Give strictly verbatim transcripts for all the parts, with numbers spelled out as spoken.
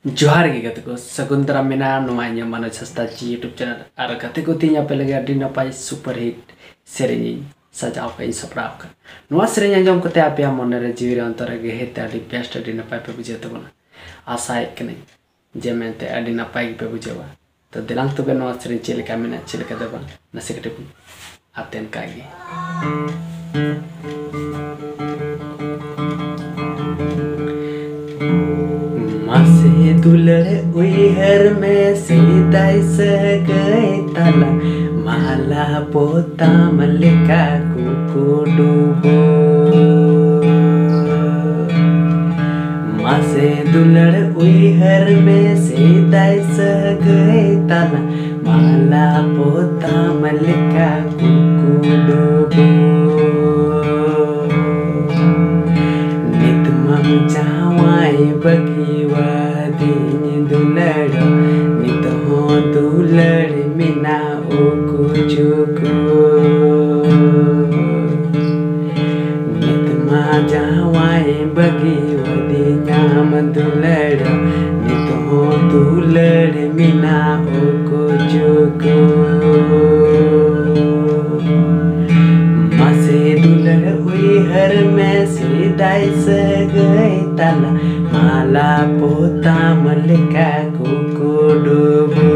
ᱡᱚᱦᱟᱨ ᱜᱮ ᱜᱟᱛᱮ ᱠᱚ, ᱥᱟᱹᱜᱩᱱ ᱫᱟᱨᱟᱢ ᱢᱮᱱᱟᱜᱼᱟ ᱱᱚᱣᱟ ᱤᱧᱟᱹᱜ ᱢᱟᱱᱚᱡᱽ ᱦᱟᱸᱥᱫᱟ ᱡᱤ YouTube ᱪᱮᱱᱮᱞ᱾ ᱟᱨ ᱜᱟᱛᱮ ᱠᱚ, ᱛᱮᱦᱮᱧ ᱟᱯᱮ ᱞᱟᱹᱜᱤᱫ ᱟᱹᱰᱤ ᱱᱟᱯᱟᱭ ᱥᱩᱯᱟᱨ ᱦᱤᱴ ᱥᱮᱨᱮᱧ ᱤᱧ ᱥᱟᱡᱟᱣ ᱠᱟᱜ ᱤᱧ ᱥᱟᱯᱲᱟᱣ ᱠᱟᱜ᱾ ᱱᱚᱣᱟ ᱥᱮᱨᱮᱧ ᱟᱸᱡᱚᱢ ᱠᱟᱛᱮ ᱟᱯᱮᱭᱟᱜ ᱢᱚᱱᱮ ᱨᱮ, ᱡᱤᱣᱤ ᱨᱮ, ᱚᱱᱛᱚᱨ ᱨᱮ, ᱜᱟᱹᱦᱤᱨ ᱛᱮ ᱟᱹᱰᱤ ᱵᱮᱥᱴ, ᱟᱹᱰᱤ ᱱᱟᱯᱟᱭ ᱯᱮ ᱵᱩᱡᱷᱟᱹᱣ ᱛᱟᱵᱚᱱᱟ᱾ ᱟᱥᱟᱭᱮᱫ ᱠᱟᱹᱱᱟᱹᱧ ᱡᱮ ᱢᱮᱱᱛᱮ ᱟᱹᱰᱤ ᱱᱟᱯᱟᱭ ᱜᱮᱯᱮ ᱵᱩᱡᱷᱟᱹᱣᱟ᱾ ᱛᱚ ᱫᱮᱞᱟᱝ ᱛᱚᱵᱮ ᱱᱚᱣᱟ ᱥᱮᱨᱮᱧ ᱪᱮᱫ ᱞᱮᱠᱟ ᱢᱮᱱᱟᱜᱼᱟ, ᱪᱮᱫ ᱞᱮᱠᱟ ᱫᱚ ᱵᱟᱝ, ᱱᱟᱥᱮ ᱠᱟᱹᱴᱤᱡ ᱵᱚᱱ ᱟᱛᱮᱱ ᱠᱟᱜ ᱜᱮ᱾ ᱢᱟᱥᱮ ᱫᱩᱞᱟᱹᱲ ᱩᱭᱦᱟᱹᱨ ᱢᱮ ᱥᱮᱫᱟᱭ ᱥᱟᱹᱜᱟᱹᱭ ᱛᱟᱞᱟ, ᱢᱟᱞᱟ ᱯᱚᱛᱟᱢ ᱞᱮᱠᱟ ᱠᱩᱠᱩ ᱰᱩᱵᱩ᱾ ᱢᱟᱥᱮ ᱫᱩᱞᱟᱹᱲ ᱩᱭᱦᱟᱹᱨ ᱢᱮ ᱥᱮᱫᱟᱭ ᱥᱟᱹᱜᱟᱹᱭ ᱛᱟᱞᱟ, ᱢᱟᱞᱟ ᱯᱚᱛᱟᱢ ᱞᱮᱠᱟ ᱠᱩᱠᱩ ᱰᱩᱵᱩ᱾ ᱱᱤᱛ ᱢᱟᱢ ᱡᱟᱶᱟᱭ ᱵᱟᱹᱜᱤᱣᱟᱫᱤᱧ ᱫᱩᱞᱟᱹᱲ, ᱱᱤᱛ ᱦᱚᱸ ᱫᱩᱞᱟᱹᱲ ᱢᱮᱱᱟᱜ ᱩᱠᱩ ᱪᱩᱠᱩ᱾ ᱱᱤᱛ ᱢᱟ ᱡᱟᱶᱟᱭ ᱵᱟᱹᱜᱤᱣᱟᱫᱤᱧᱟᱢ ᱫᱩᱞᱟᱹᱲ, ᱱᱤᱛ ᱦᱚᱸ ᱫᱩᱞᱟᱹᱲ ᱢᱮᱱᱟᱜ ᱩᱠᱩ ᱪᱩᱠᱩ᱾ ᱢᱟᱥᱮ ᱫᱩᱞᱟᱹᱲ ᱩᱭᱦᱟᱹᱨ ᱢᱮ ᱥᱮᱫᱟᱭ ᱥᱟᱹᱜᱟᱹᱭ ᱛᱟᱞᱟ, ᱢᱟᱞᱟ ᱯᱚᱛᱟᱢ ᱞᱮᱠᱟ ᱠᱩᱠᱩ ᱰᱩᱵᱩ᱾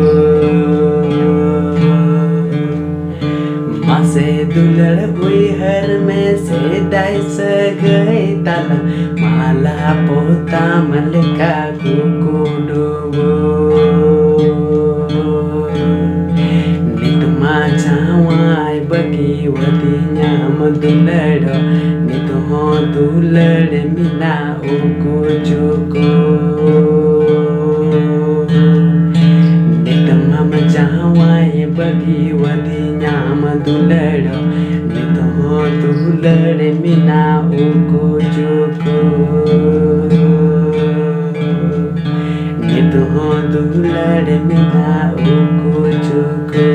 ᱢᱟᱥᱮ ᱫᱩᱞᱟᱹᱲ ᱩᱭᱦᱟᱹᱨ ᱢᱮ ᱥᱮᱫᱟᱭ ᱥᱟᱹᱜᱟᱹᱭ ᱛᱟᱞᱟ, ᱢᱟᱞᱟ ᱯᱚᱛᱟᱢ ᱞᱮᱠᱟ ᱠᱩᱠᱩ ᱰᱩᱵᱩ᱾ ᱱᱤᱛ ᱢᱟ ᱡᱟᱶᱟᱭ ᱵᱟᱹᱜᱤᱣᱟᱫᱤᱧᱟᱢ ᱫᱩᱞᱟᱹᱲ, ᱱᱤᱛ ᱦᱚᱸ ᱫᱩᱞᱟᱹᱲ ᱢᱮᱱᱟᱜ ᱩᱠᱩ ᱪᱩᱠᱩ᱾ ᱱᱤᱛ ᱢᱟᱢ ᱡᱟᱶᱟᱭ ᱵᱟᱹᱜᱤᱣᱟᱫᱤᱧᱟᱢ ᱫᱩᱞᱟᱹᱲ, ᱱᱤᱛ ᱦᱚᱸ ᱫᱩᱞᱟᱹᱲ ᱢᱮᱱᱟᱜ ᱩᱠᱩ ᱪᱩᱠᱩ᱾ ᱱᱤᱛ ᱦᱚᱸ ᱫᱩᱞᱟᱹᱲ ᱢᱮᱱᱟᱜ ᱩᱠᱩ ᱪᱩᱠᱩ᱾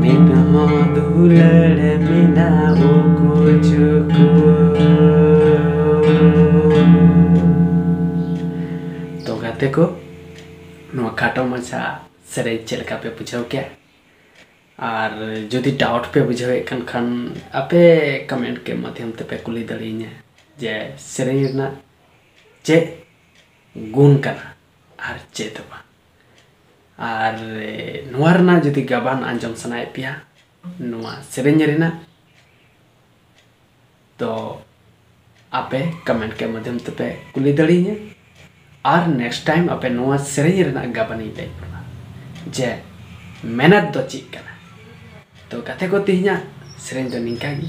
ᱱᱤᱛ ᱦᱚᱸ ᱫᱩᱞᱟᱹᱲ ᱢᱮᱱᱟᱜ ᱩᱠᱩ ᱪᱩᱠᱩ᱾ ᱛᱮᱠᱚ, ᱱᱚᱣᱟ ᱠᱷᱟᱴᱚ ᱢᱟᱪᱷᱟ ᱥᱮᱨᱮᱧ ᱪᱮᱫ ᱞᱮᱠᱟ ᱯᱮ ᱵᱩᱡᱷᱟᱹᱣ ᱠᱮᱫᱼᱟ? ᱟᱨ ᱡᱩᱫᱤ ᱰᱟᱣᱩᱴ ᱯᱮ ᱵᱩᱡᱷᱟᱹᱣᱮᱫ ᱠᱟᱱ ᱠᱷᱟᱱ, ᱟᱯᱮ ᱠᱚᱢᱮᱱᱴ ᱠᱮ ᱢᱟᱫᱽᱫᱷᱚᱢ ᱛᱮᱯᱮ ᱠᱩᱞᱤ ᱫᱟᱲᱮᱭᱟᱹᱧᱟ ᱡᱮ ᱥᱮᱨᱮᱧ ᱨᱮᱱᱟᱜ ᱪᱮᱫ ᱜᱩᱱ ᱠᱟᱱᱟ ᱟᱨ ᱪᱮᱫ ᱫᱚ ᱵᱟᱝ᱾ ᱟᱨ ᱱᱚᱣᱟ ᱨᱮᱱᱟᱜ ᱡᱩᱫᱤ ᱜᱟᱵᱟᱱ ᱟᱸᱡᱚᱢ ᱥᱟᱱᱟᱭᱮᱫ ᱯᱮᱭᱟ ᱱᱚᱣᱟ ᱥᱮᱨᱮᱧ ᱨᱮᱱᱟᱜ, ᱛᱚ ᱟᱯᱮ ᱠᱚᱢᱮᱱᱴ ᱠᱮ ᱢᱟᱫᱽᱫᱷᱚᱢ ᱛᱮᱯᱮ ᱠᱩᱞᱤ ᱫᱟᱲᱮᱭᱟᱹᱧᱟ᱾ ᱟᱨ ᱱᱮᱠᱥᱴ ᱴᱟᱭᱤᱢ ᱟᱯᱮ ᱱᱚᱣᱟ ᱥᱮᱨᱮᱧ ᱨᱮᱱᱟᱜ ᱜᱟᱵᱟᱱᱤᱧ ᱞᱟᱹᱭ ᱵᱚᱱᱟ ᱡᱮ ᱢᱮᱱᱮᱛ ᱫᱚ ᱪᱮᱫ ᱠᱟᱱᱟ᱾ ᱛᱚ ᱜᱟᱛᱮ ᱠᱚ, ᱛᱮᱦᱮᱧᱟᱜ ᱥᱮᱨᱮᱧ ᱫᱚ ᱱᱤᱝᱠᱟ ᱜᱮ᱾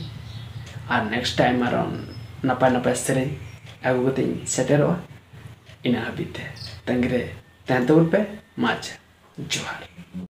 ᱟᱨ ᱱᱮᱠᱥᱴ ᱴᱟᱭᱤᱢ ᱟᱨᱚ ᱱᱟᱯᱟᱭ ᱱᱟᱯᱟᱭ ᱥᱮᱨᱮᱧ ᱟᱹᱜᱩ ᱠᱟᱛᱮᱧ ᱥᱮᱴᱮᱨᱚᱜᱼᱟ᱾ ᱤᱱᱟᱹ ᱦᱟᱹᱵᱤᱡ ᱛᱮ ᱛᱟᱺᱜᱤ ᱨᱮ ᱛᱟᱦᱮᱱ ᱛᱟᱵᱚᱱ ᱯᱮ᱾ ᱢᱟ ᱟᱪᱪᱷᱟ, ᱡᱚᱦᱟᱨ᱾